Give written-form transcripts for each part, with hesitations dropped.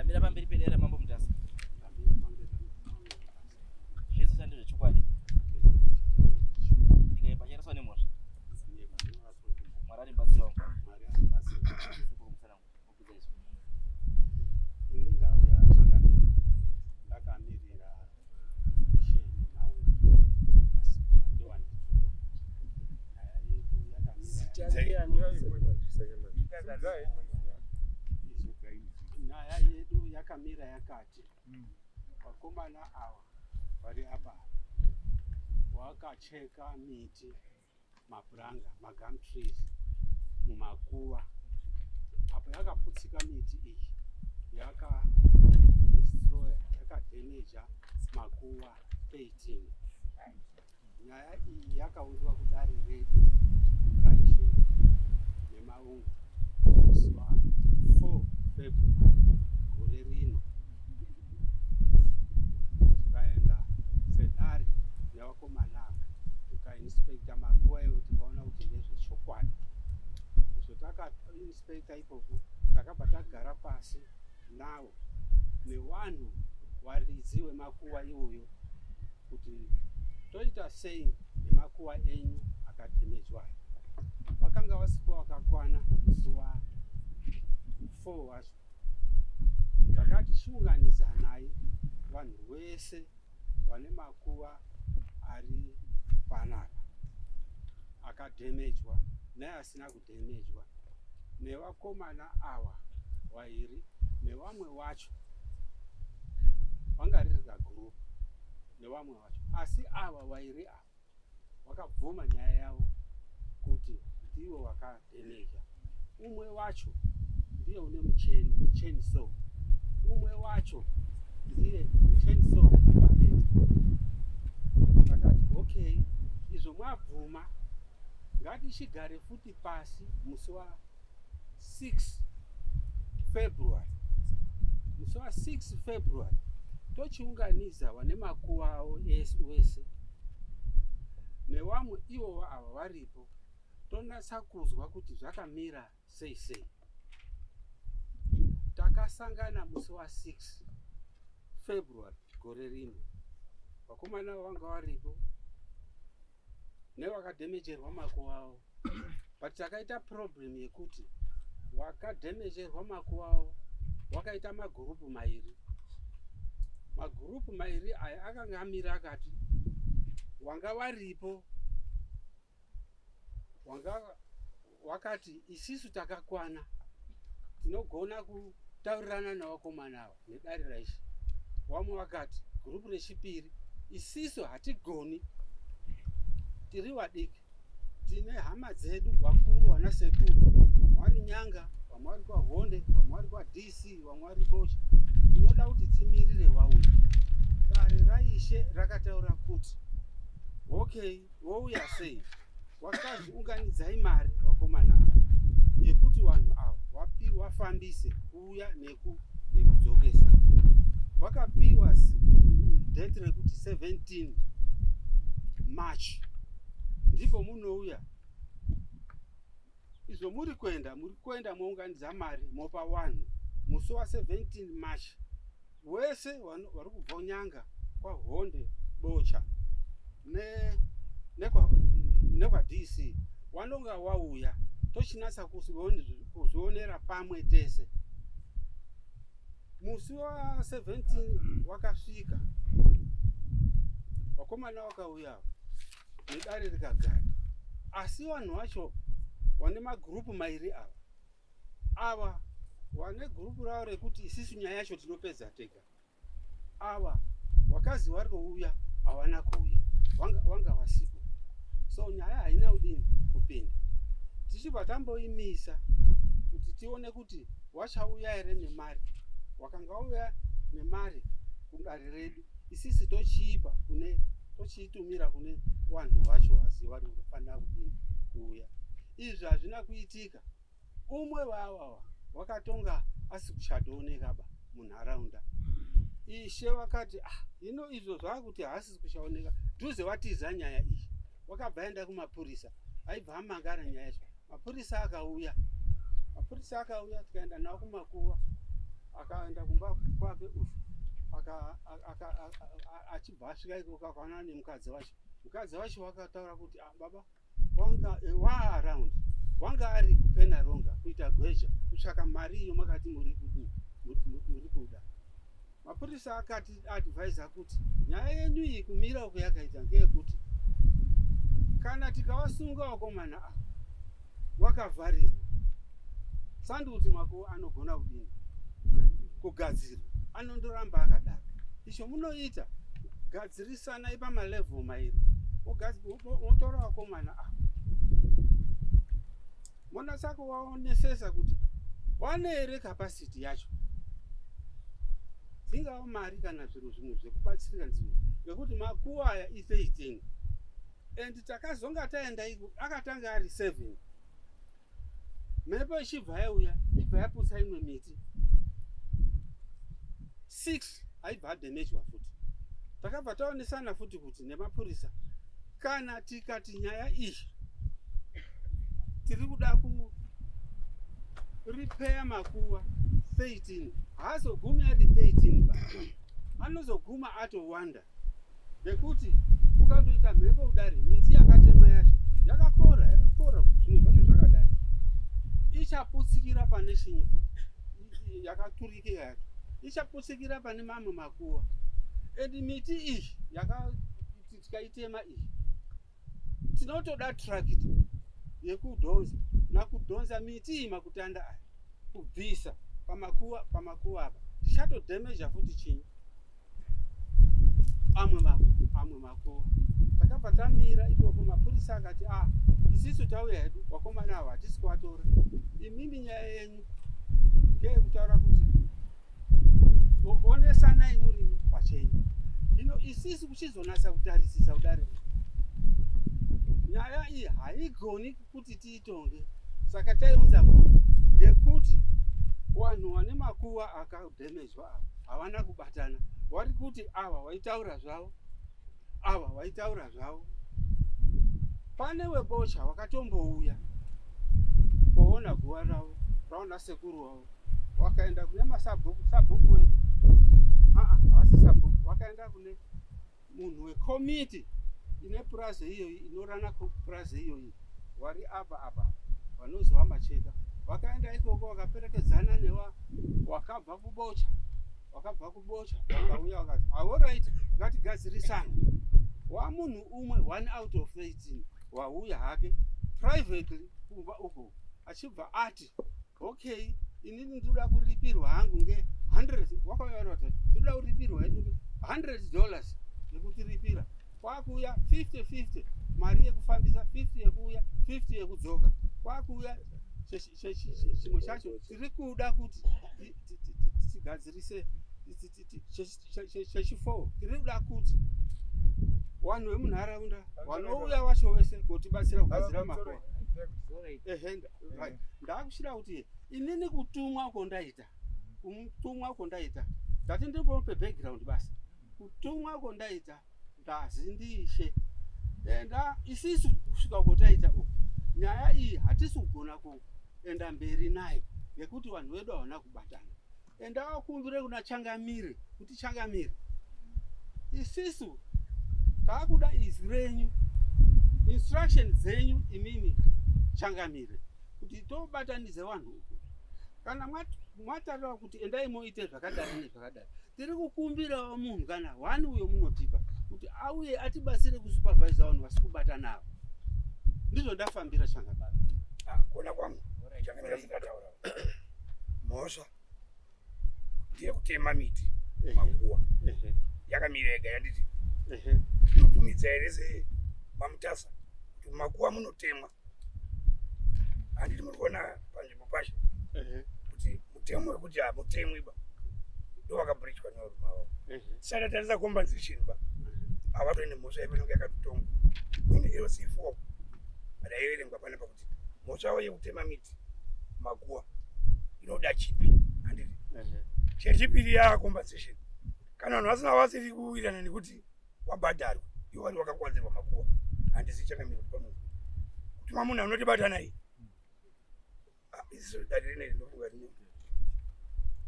Ndamira pamberi pedare raMambo Mutasa. Zvese zvandi zvechokwadi. Ndikaibachariswa nemhosva. Mwari andibatsirawo. Ini ndauya changamire ndakamirira Ishe Maunga asi ndiwandituma. Nyaya yedu yakamira nyaya yedu yakamira yakati vakomana ava vari apa wakacheka miti mapuranga magum trees mumakuva apo yakaputsika miti iyi yakadestroya yakadhemeja makuva 13. Nyaya iyi yakaunzwa kudare redu raIshe Nemaunga musi wa 4 February gore rino. Tikaenda sedare nevakomana ava tikainspecta makuva iwo tikaona kuti ndezvechokwadi. Izvo takainspecta ikoko takabva tagara pasi nawo newanhu waridzi wemakuva iwoyo kuti toita sei nemakuva enyu akadhemejwa. Wakanga wasipo wakakwana musi wa 4 wacho. Takati chiunganidzanai vanhu wese vane makuva ari panapa akadhemejwa neasina kudhemejwa nevakomana ava vairi nevamwe wacho vanga riri kagurupu nevamwe vacho asi ava vairi ava wakabvuma nyaya yavo kuti ndivo wakadhemeja. Umwe wacho ndiye une mucheni chainsaw, umwe wacho ndiye chainsaw operator. Takati okay, izvo mwabvuma, ngatichigare futi pasi musi wa 6 February, musi wa 6 February tochiunganidza vane makuva avo wese newamwe ivovo ava varipo tonatsa kuzwa kuti zvakamira sei sei. Takasangana musi wa 6 February gore rino, vakomana vanga varipo nevakadhemejerwa makuva avo, but takaita problem yekuti wakadhemejerwa makuva avo wakaita magurupu mairi. Magurupu mairi aya akanga amira akati wanga waripo wanga wakati isisu takakwana tinogona kutaurirana nevakomana ava nedare raishe. Wamwe wakati gurupu rechipiri isisu hatigoni, tiri vadiki, tine hama dzedu vakuru vana sekuru, vamwe vari Nyanga, vamwe vari kwaHonde, vamwe vari kwaDC, vamwe vari Bocha, tinoda kuti timirire vauya. Dare raishe rakataura kuti okay, wouya sei? Wakazi unganidzai mari vakomana ava yekuti vanhu ava wafambise kuuya nekudzokesa. Wakapiwa date rekuti 17 March ndipo munouya. Izvo muri kuenda, muri kuenda mounganidza mari mopa vanhu musi wa 17 March. Wese vari kubva Nyanga kwaHonde Bocha nekwa DC wanonga wauya tochinatsa kuzvionera pamwe tese. Musi wa 17 wakasvika vakomana vakauya nedare rikagara, asi vanhu vacho vane magurupu mairi ava ava vane gurupu ravo rekuti isisu nyaya yacho tinopedza tega, ava wakazi vari kuuya havana kuuya, wanga wasipo, so nyaya haina kudini kupinda. Tichibva tamboimisa kuti tione kuti wachauya here nemari. Wakanga wauya nemari kudare redu, isisi tochiipa kune tochiitumira kune vanhu vacho vazi vari kufanira kudini kuuya. Izvi hazvina kuitika. Umwe wawawa wakatonga asi kuchatooneka ba munharaunda. Ishe wakati ah, hino izvo zvakuti haasi kuchaoneka dhuze watiza nyaya iyi. Wakabva aenda kumapurisa, aibva amangara nyaya yacho. Mapurisa akauya, mapurisa akauya tikaenda nawo kumakuva, akaenda kumba kwake uku achibva asvika ikoko akaonana nemukadzi wacho. Mukadzi wacho wakataura kuti ah, baba wanga eh, wa around wanga ari kupenaronga kuita gweja kutsvaka mari iyo makati muri kuda. Mapurisa akati advisa kuti nyaya yenyu iyi kumira uko yakaita ngeyekuti kana tikawasunga wakomana ava wakavharirwa sandi kuti mako anogona kudini kugadzirwa anondoramba akadaro icho munoita gadzirisanai pamalevel mairi wotora wakomana ava monatsa kuvaonesesa kuti wane here capacity yacho dzingava mari kana zviro zvimwe zvekubatsirika ndizvo ngekuti makuva aya i13 and takazonga taenda iko akatanga ari 7 mhepo ichibva yauya ibva yaputsa imwe miti 6 aibva adhemejwa futi takabva taonesana futi kuti nemapurisa kana tikati nyaya iyi tiri kuda kuripeya makuva 13 haazogumi ari 13 ba anozoguma atowanda nekuti ukandoita mhepo kudari miti yakatemwa yacho yakakora yakakora zvimwe zvacho zvakadari ichaputsikira pane chinyi futi yakaturikika yacho ichaputsikira pane mamwe makuva and miti iyi tikaitema iyi tinotoda tractor yekudhonza nakudhonza miti iyi makutanda aya kubvisa pamakuva pamakuva apa tichatodhemeja futi chinyi amwe amwe makuva takabva tamira ipopo mapurisa akati a ah, isisu tauya hedu vakomana ava hatisi kuvatora imimi nyaya yenyu ngeyekutaura kuti onesanai murimi pachenyu hino isisi kuchizonatsa kutarisisa kudare nyaya iyi haigoni kuti tiitonge saka taiunza kuno ngekuti vanhu vane makuva akadhemejwa ava havana kubatana wari kuti ava waitaura zvavo ava waitaura zvavo pane webocha wakatombouya kuona guva ravo raona sekuru wavo wakaenda kune masabhuku sabhuku wedu aa havasi sabhuku wakaenda kune munhu wekomiti ine purazi iyoyi inorana purazi iyoyi wari apa apa vanozi vamacheka vakaenda ikoko vakaperekedzana newa wakabva kubocha wakabva kubocha vakauya vakati aorit ngatigadzirisane wamunhu umwe one out of 18 wauya hake privately kumba uko achibva ati okay inini ndinoda kuripirwa hangu nge 100 wakauya vari vatatu ndinoda kuripirwa hedu 100 dollars yekutiripira kwakuuya 50 50 mari yekufambisa 50 yekuuya 50 yekudzoka kwakuuya chimwe chacho tiri kuda kuti tigadzirise chechi4 tiri kuda kuti vanhu vemunharaunda vanouya vacho vese kotibatsira kugadzira makoa ehe ndakushira kuti inini kutumwa uko ndaita kutumwa uko ndaita ndati ndiripope background basi kutumwa uko ndaita ndazi ndishe enda isisu kusvika uko taita uku nyaya iyi hatisi kugona kuenda mberi nayo ngekuti vanhu vedu havana kubatana enda wakumbire kuna changamire kuti changamire isisu taakuda izwi renyu instruction dzenyu imimi changamire kuti tobatanidze vanhu uku kana mwatarira kuti endai moite zvakadai nezvakadai tiri kukumbirawo munhu kana one uyo munotipa kuti auye atibatsire kusupervisa vanhu vasi kubata navo ndizvo ndafambira changamire ah, kuona kwangu changamire singataura mhosva ndeyekutema miti makuwa yakamira yega yanditi mabvumidza here semamutasa kuti makuwa munotemwa handiti muri kuona panzvimbo pacho kuti mutemo wekuti hamutemwi ba ndowakabridgwa nevarume avo saka tarisa compensation ba havatori nemhosva yepanenge yakatotongwa ine lc 4 raiverengwa pane pakuti mhosva yekutema miti makuwa inoda chipi handiti chechipiri yacompensation kana vanhu vasina vasiri kuwirirana nekuti wabhadharwa iwo wari wakakwadzirwa makuwa handisi chakamira kuti pano kuti mamunhu anotibata naye ah, isu dare rineri ndinofunga rino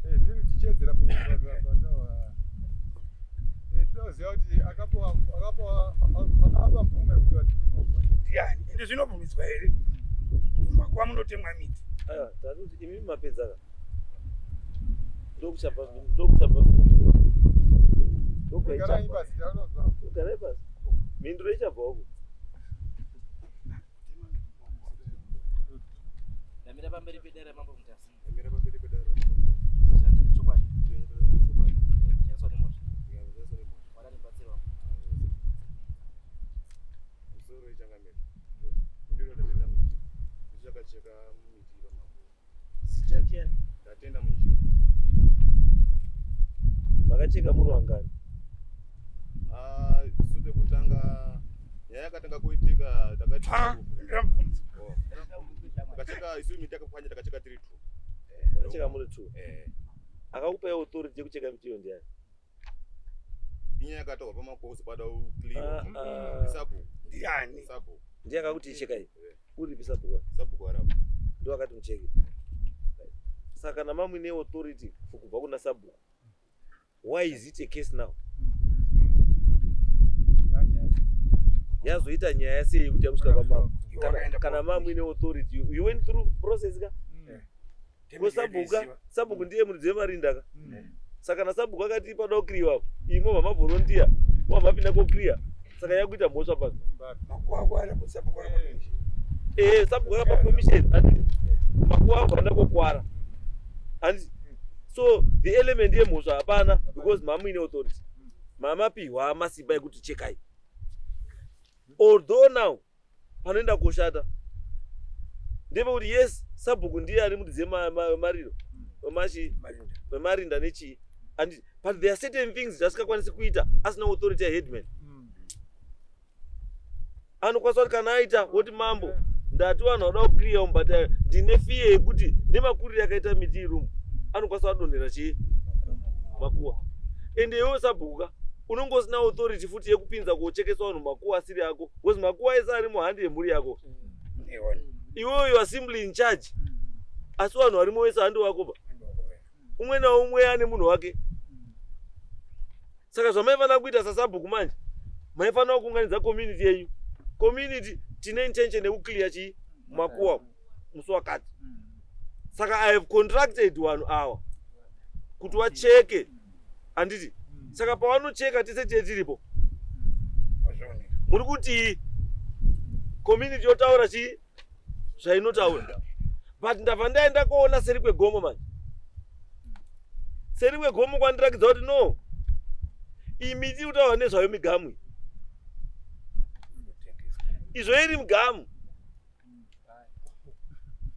Tiri tichiedzera pataura, tinoziva kuti akapiwa akapa mvumo yekuti vateme makuva. Ndiani? Ende zvinobvumidzwa here mumakuva munotemwa miti? Aiwa, takuti imi mapedza ka, ndokuchabva, ndokuchabva mhinduro. Garai Ndokwaichaba. pasi, taunozwa. Garai pasi, mhinduro ichabva uko. Ndamira pamberi pedare ramambo Mutasa. Ndamira pamberi pedare ramambo Mutasa. Zvese ndezvechokwadi. Chokwadi. Ndikashandiswa nemhosva. Ndikashandiswa nemhosva. Mwari andibatsire wangu. Musoro wechangamire. Ndiro ndatenda munjira. Ndichakacheka miti pamakuva. Zita ndiani? Ndatenda munjira. Makacheka muri wangani? Ah, isu pekutanga nyaya yakatanga kuitika takati Ha, ndinamubvunza. Oh. Takacheka isu miti yakapwanya, takacheka tiri two. Makacheka muri two? Eh. Akakupai authority yekucheka miti iyo ndiani? Inyaya yakataurwa pamakuva kuzi pada kuclear. Ah, ah. Sabhuku. Ndiani? Sabhuku. Ndiye akakuti ichekai? Eh. Uripi sabhuku? Sabhuku arapo. Ndo akati mucheke? Saka kana mamuine authority kubva kuna sabhuku, why is it a case now? Yazoita nyaya sei yekuti yamusvika kwamambo? Iwo Kana, wakaenda kana mamuine authority, you went through process ka? Ko sabhuku, sabhuku ndiye muridzi wemarinda ka. Saka kana sabhuku akati pada kucleariwa apo, imo mavholontiya wamapinda koclear, saka yakuita mhosva pano? Makuva kwara sabhuku akapa permission. Ee, sabhuku akapa permission, handiti? Makuva abva anda kokwara, handiti? So the element yemhosva hapana because mamuine authority, mamapiwa masimba ekuti chekai. Although now panoenda koshata ndepekuti, yes, sabhuku ndiye ari muridzi wemariro wemachi Marinda. Wemarinda nechii, handiti? But there are certain things zvaasingakwanisi kuita asina authority yaheadman. Anokwanisa kuti kana aita woti, "Mambo, ndati vanhu vada kuclear umu, but ndine fear yekuti nemakuriro akaita miti irumu anokwanisa vadonhera chii makuva." Ende iwewe sabhuku unonge usina authority futi yekupinza kochekesa vanhu makuva asiri ako, because makuva ese ari muhandi yemhuri yako. Iwona. Iwewe you are simply in charge, asi vanhu varimo vese handi wako ba. Umwe naumwe ane munhu wake. Saka zvamaifanira kuita sasabhuku manje, maifanira kuunganidza community yenyu. Community, tine intention yekuclear chii makuwa musi wakati, saka I have contracted vanhu ava kuti vacheke, handiti? Saka pavanocheka tese tiye tiripo. Ozvioneka. Muri kuti community yotaura chii zvainotaura, but ndabva ndaenda kuona seri kwegomo manje. Seri kwegomo kwandirakidza kuti no, iyi miti iri kutaurwa nezvayo migamu iyi. Izvo iri mugamu,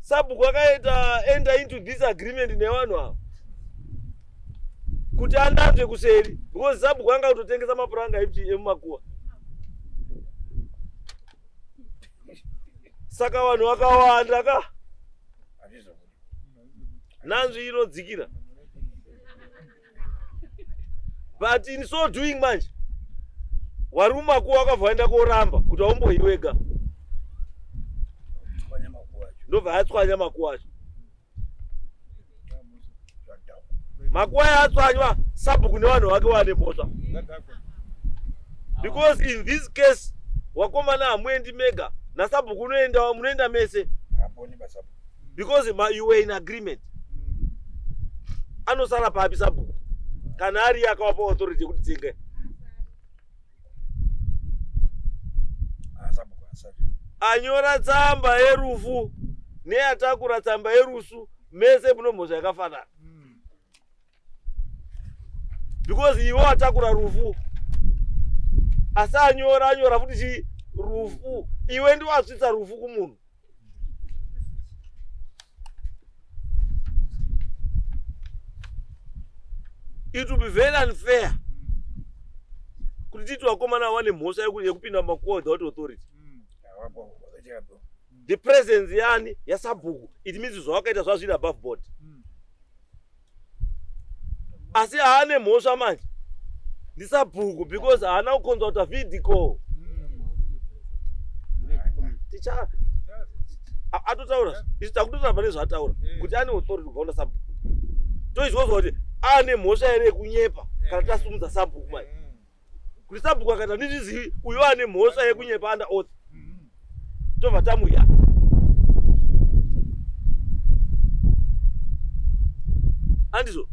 sabhuku akaita enter into this agreement nevanhu ava kuti ananzve kuseri, because sabhuku anga kutotengesa mapuranga emumakuva. Saka vanhu vakawanda ka, Hazvizobudi. Nanzvi inodzikira. But in so doing manje, wari mumakuva wakabva waenda koramba kuti aumboiwega. Tswanya makuva acho. Ndobva atswanya makuva acho. Zvadhakwa. Makuva yatswanywa, sabhuku nevanhu vake wane mhosva, because in this case wakomana hamuendi mega nasabhuku, unoenda, munoenda mese. Haponi basabhuku. Because you were in agreement. Anosara papi sabhuku kana ari iye akawapa authority yekuti tsengai? Ah, sabhuku asati. Anyora tsamba yerufu neatakura tsamba yerufu, mese muno mhosva yakafanana, because iwe watakura rufu, asi anyora anyora futi chi rufu, iwe ndiwasvitsa rufu kumunhu. It will be very unfair kuti titi vakomana vane mhosva yekupinda mumakuva without authority. Hawapo wakacheka bro. The presence yani yasabhuku, it means zvawakaita zvazviri above board, asi haane mhosva manje ndisabhuku because haana kuconsulta VIDCO. Ticha atotaura, isu takutotaura pane zvaataura kuti ane authority kubva kuna sabhuku. Toizwa kuti ane mhosva here yekunyepa kana tasumudza sabhuku mai. Kuti sabhuku akati handizvizivi uyo ane mhosva yekunyepa under oath. Tobva tamuya. Andizvo.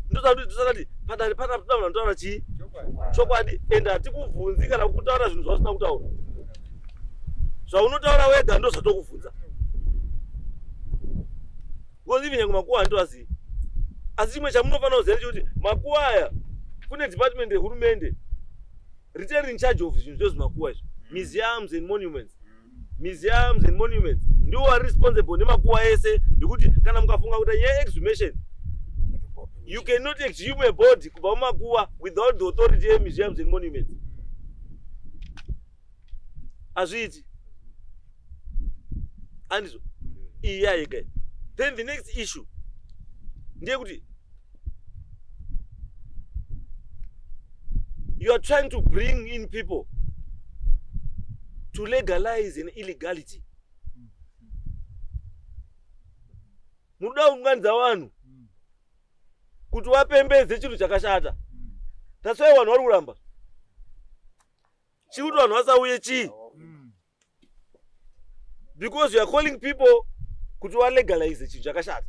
Ndosakati padare panapa toda vanhu vanotaura chii? Chokwadi and hatikubvunzi kana kutaura zvinhu zvausina kutaura. Zvaunotaura wega ndozvatokubvunza. Because even nyange makuwa handitoazivi. Asi chimwe chamunofanira kuziva ndechekuti makuwa aya kune department yehurumende ritori in charge of zvinhu zvezvimakuwa izvi. Museums and monuments. Museums and monuments ndiwo vari responsible nemakuwa ese nekuti kana mukafunga kuita nyaya exhumation you cannot exhume a body kubva mumakuwa without the authority yemuseums and monuments. Hazviiti. Andizvo. Iyi yayega. Then the next issue ndeyekuti you are trying to bring in people to legalize an illegality. Munoda kuunganidza vanhu kuti wapembedze chinhu chakashata. That's why vanhu vari kuramba. Chikuti vanhu vasauye chii? Because you are calling people kuti walegalize chinhu chakashata.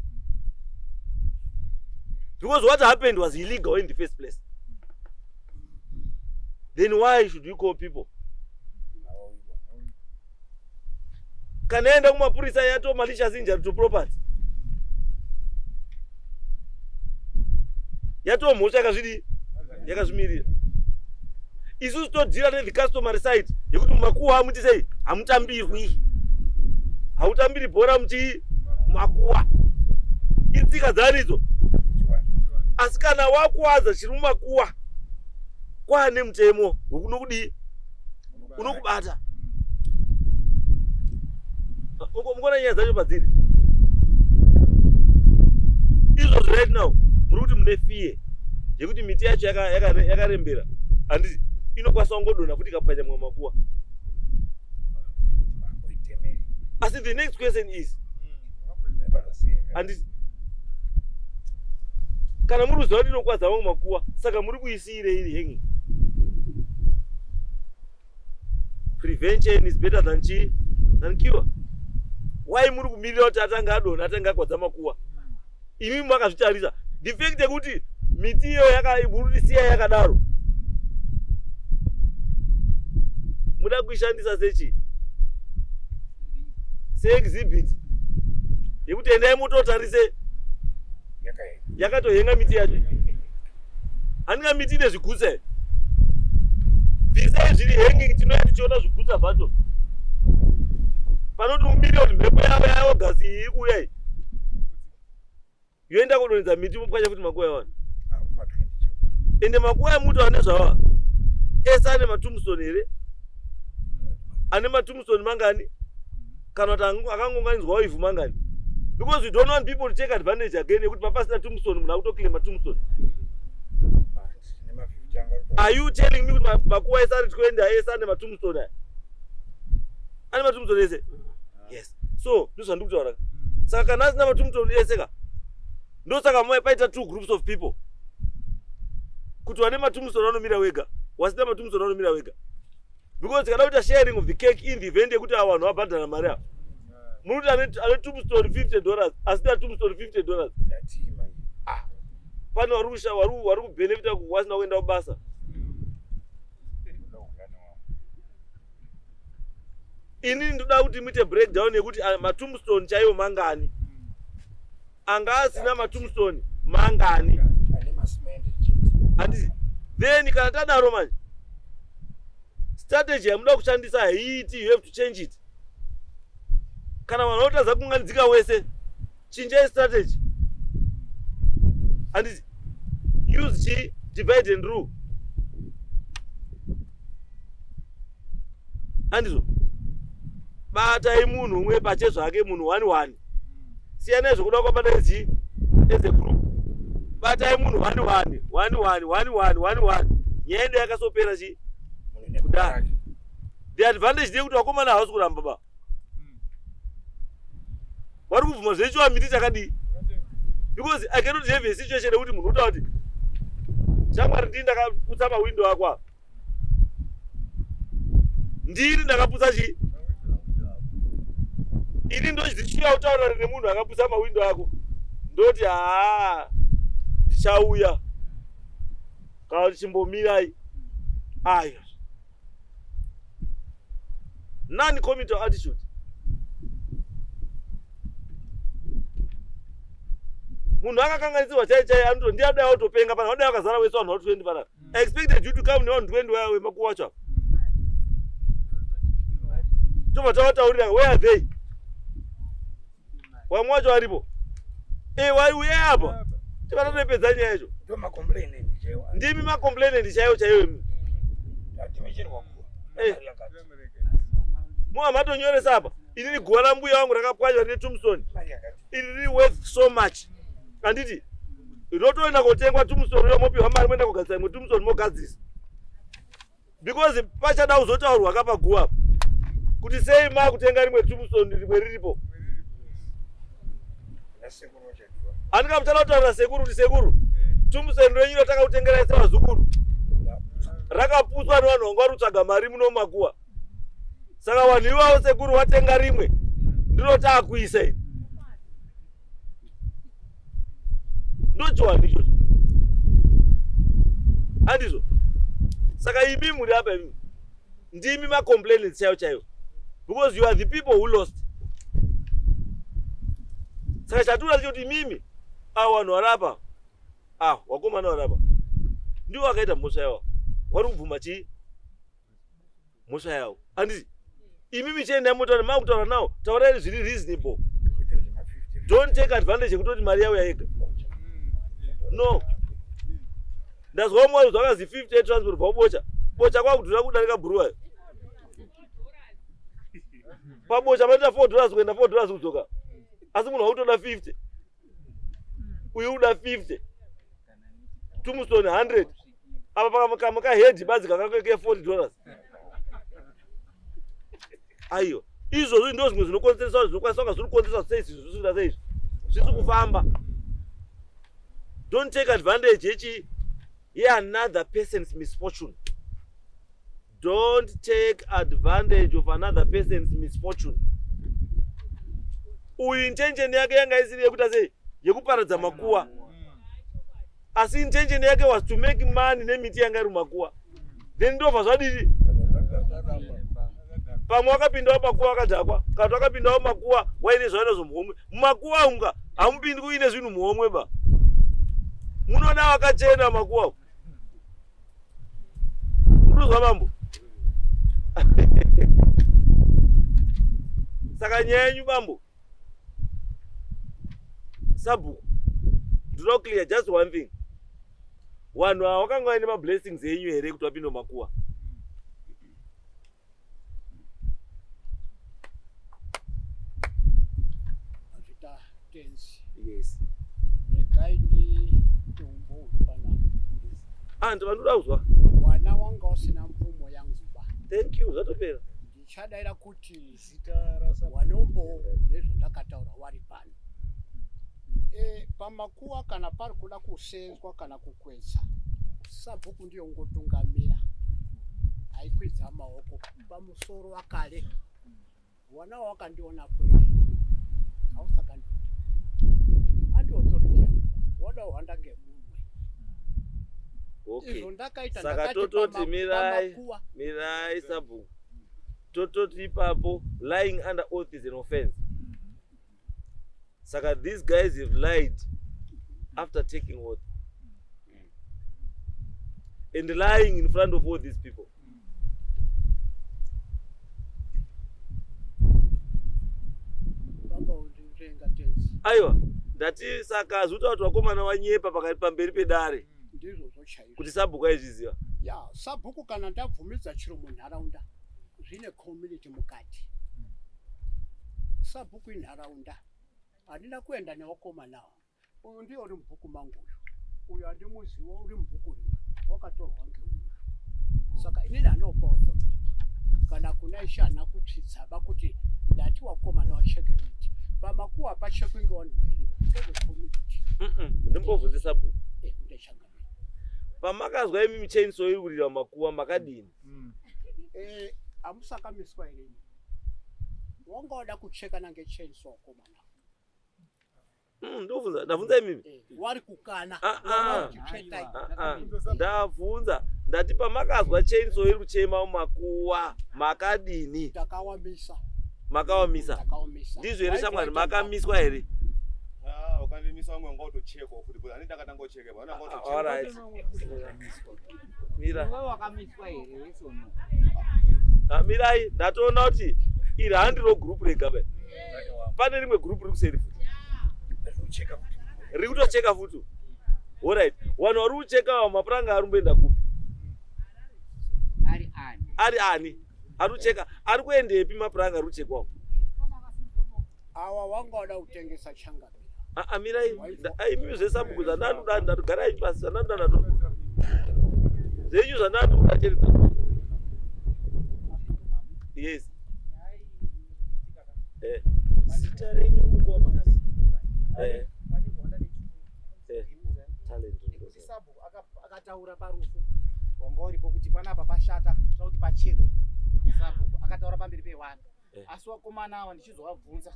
Because what happened was illegal in the first place. Then why should you call people? Kana yaenda kumapurisa yato malicious injury to property. Yato mhosva yakazvidii? Yakazvimirira. Isusu todhira ne the customary side yekuti mumakuwa amuti sei? Hamutambirwi. Hautambiri bhora muchi makuwa. Itsika dzaridzo. Asi kana wakuwadza chiri mumakuwa kwaane mutemo wekunokudii? Unokubata. Mukuona nyaya dzacho padziri. Izvozvo right now muri kuti mune fear yekuti miti yacho yakarembera handiti inokwanisa kungodonha futi ikapwanya mamwe makuwa. Asi the next question is handiti kana muri kuziva kuti inokwadza mamwe makuwa saka muri kuisiirei iri hanging? Prevention is better than chi than cure. Why muri kumirira kuti atanga adonha atanga akwadza makuwa? Imi makazvitarisa the fact yekuti miti iyo yakaburisiya yakadaro muda kuishandisa sechi seexhibit yekuti endai mutotarise yakatohenga miti yacho. Handinga miti ine zvigutsa here? Bvisai zviri hanging tinouya tichiona zvigutsa zvacho. Panoti mumirire kuti mhepo yavo yaAugust iyi iri kuuya iyi. Yoenda kudonhedza miti mopwanya futi makuva evanhu. Ende makuva emuti ane zvava ese ane matombstone here? Ane matombstone mangani? Kana kuti akangonganidzwawo ivhu mangani? Because we don't want people to take advantage again yekuti papasina tombstone munhu akutoclaima tombstone. Are you telling me kuti makuva ese ari 20 ese ane matombstone aya? Ane matombstone ese? Yes. So ndozvandiri kutaura. Saka kana asina matombstone ese ka ndosaka mai paita two groups of people. Kuti vane matombstone vanomira wega, wasina matombstone vanomira wega. Because kana kuita sharing of the cake in the event yekuti ava vanhu vabhadhara mari ava. Muri kuti ane tombstone $50 asina tombstone $50. Ah. Pane vari kubenefita wasina kuenda kubasa. Ini ndoda kuti muite breakdown yekuti matombstone chaiwo mangani. Anga asina matombstone mangani. Handiti. Then kana tadaro manje strategy yamuda kushandisa haiiti, you have to change it. Kana vanhu votadza kunganidzika wese, chinjai strategy. Handiti. Use chi divide and rule. Handizvo. Batai munhu umwe pache zvake, munhu one one. Siyanai zvekuda kwabata ichi as a group. Batai munhu one one, one one, one one, one one. Nyaya yedu yakasopera chi kudaro. The advantage ndeyekuti vakomana havasi kuramba ba. Vari kubvuma zvechiwa miti chakadii? Because I cannot have a situation yekuti munhu utaura kuti shamwari ndini ndakaputsa mawindo ako apa. Ndini ndakaputsa chii? Ini ndochichiuya kutaura nemunhu akaputsa mawindo ako. Ndoti haa ndichauya. Kana kuti chimbomirai. Ayo. Non committal attitude. Munhu akakanganisirwa chai chai anoto ndiye adai autopenga pana wadai akazara wese vanhu 20 pana. I expected you to come nevanhu 20 waya wemakuwa wacho. Tobva tavataurira where are they? Wamwe wacho aripo. Eh waiuya apa. Tibva tatopedza nyaya yacho. Ndo macomplainant chaiwo. Ndimi macomplainant chaiwo chaiwo imi. Tatemesherwa guva. Eh. Muva matonyoresa apa. Inini guva rambuya wangu rakapwanywa rine tombstone. Iri riri worth so much. Handiti rotoenda kotengwa tombstone riyo mopiwa mari moenda kogadzisa imwe tombstone mogadzisa. Because pachada kuzotaurwa ka paguva apa. Kuti sei makutenga rimwe tombstone rimwe riripo. Nasekuru vachadiwa. Handika muchada kutaurira sekuru kuti sekuru tombstone renyu ratakakutengerai sevazukuru rakaputswa nevanhu vanga vari kutsvaga mari muno mumakuva. Saka vanhu ivavo sekuru watenga rimwe ndiro taakuisa iri. Ndochiwanhu ichocho. Handizvo. Saka imi muri apa imi. Ndimi macomplainants chaiwo chaiwo. Because you are the people who lost. Saka chatinoda chekuti imimi avo vanhu vari apa ah wakomana vari apa ndivo vakaita mhosva yavo vari kubvuma chii mhosva yavo handiti imimi chiendai motaura makutaura nawo taurai zviri reasonable Kuita zvema 50. don't take advantage yekutoti mari yauya yega no ndazwa umwe wazvo zvakazi 50 yetransport bva kubocha bocha kwakudhura kudarika bhuruwayo pabocha panoita 4 dollars kuenda 4 dollars kudzoka asi munhu wakutoda 50 uyu uda 50 tombstone 100 apa kamwe kahedhi badzi kakake 40 dollars aiwa izvozvo ndo zvimwe zvinokonzeresa zvinokwanisa kunga zviri kukonzeresa sei zvinhu zviri kuita sei zvisi kufamba don't take advantage yechi yeanother person's misfortune don't take advantage of another person's misfortune uyu intention yake yanga isiri yekuita sei yekuparadza makuwa asi intention yake was to make money nemiti yanga iri mumakuwa then ndobva zvadii pamwe wakapindawo makuwa akadhakwa kana kuti wakapindawo makuwa waine zvainazvo muhomwe mumakuwa unga hamupindi kuine zvinhu muhomwe ba munoda wakachena makuwa urikuzwa mambo saka nyaya yenyu bambo sabhuku ndinoda clear just one thing vanhu ava vakanga vaine mablessings enyu here kuti vapinde mumakuwa Azvita tenzi. Yes. Regai ndiite umbowo panapa. Ah, ndinoda kuzwa. Wana wanga usina mvumo yangu ba. Thank you, zvatopera. Ndichadaira kuti Zita rasa wane umbowo nezvandakataura wari pano. E, pamakuwa kana pari kuda kusenzwa kana kukwetsa sabhuku ndiyo ungotungamira aikwidza maoko pamusoro wakale wana wakandiona kwere hausakandi andi authority yangu wada hwanda ngemunwe Okay. izvo ndakaita Saka ndakati tototi mirai. pamakuwa Mirai sabhuku. Tototi ipapo lying under oath is an offense. Saka these guys have lied after taking oath. And lying in front of all these people. baba undirenga tenzi Aiwa, ndati saka zvoita kuti vakomana wanyepa pakati pamberi pedare ndizvozvo chaizvo kuti sabhuku aizviziva. ya sabhuku kana ndabvumidza chiro munharaunda zvine community mukati sabhuku inharaunda handina kuenda nevakomanawo uyu ndiye uri mubhuku mangu uyu uyu handimuziva uri mubhuku rimwe wakatorwa ngeuyu saka inini hanopa authority kana kuna ishe hana kutsvitsaba kuti ndati wakomana wachekereti Pamakuwa pachekwe ngevanhu vairi ngezvecommunity. Ndimbobvunze sabhuku. Eh, ndechangamire. Pamakazwa imi chainsaw iri kurira mumakuwa makadini? Eh, amusakamiswa here imi? Wanga wada kuchekana ngechainsaw komana. Ndobvunza, ndabvunza imimi. Eh, wari kukana. Ah, ah. Wari kucheta. Ah, ah. Ndabvunza ndati pamakazwa chainsaw iri kuchema mumakuwa makadini? Takawamisa. Makawamisa. Takawamisa. Ndizvo here shamwari, makamiswa here? Ah, ukandimisa wangu wanga utochekwa futi because handiti ndakatanga kuchekwa, wanga utochekwa. All right. Mira. Iwe wakamiswa here wesono? Ah, mirai, ndatoona kuti iri handiro group rega ba. Pane rimwe group riri kuseri futi. Riri kutocheka futi. Alright. Vanhu vari kucheka ava mapuranga ari kumboenda kupi? Ari ani? Ari ani? Ari kucheka, ari kuendepi mapuranga ari kuchekwawo? Awa wanga wada kutengesa changamira. Ah, ah, mirai. Imi zvesabhuku zvandanoda ndatogarai pasi zvandanoda ndato. Zvenyu zvandanoda chete. Yes. Eh. Zita renyu mukoma. Eh. Eh. Talent. Nekuti sabhuku akataura parufu wanga uripo kuti panapa pashata toda kuti pachekwe. Sabhuku akataura pamberi pevanhu. Asi wakomana ava ndichizovabvunza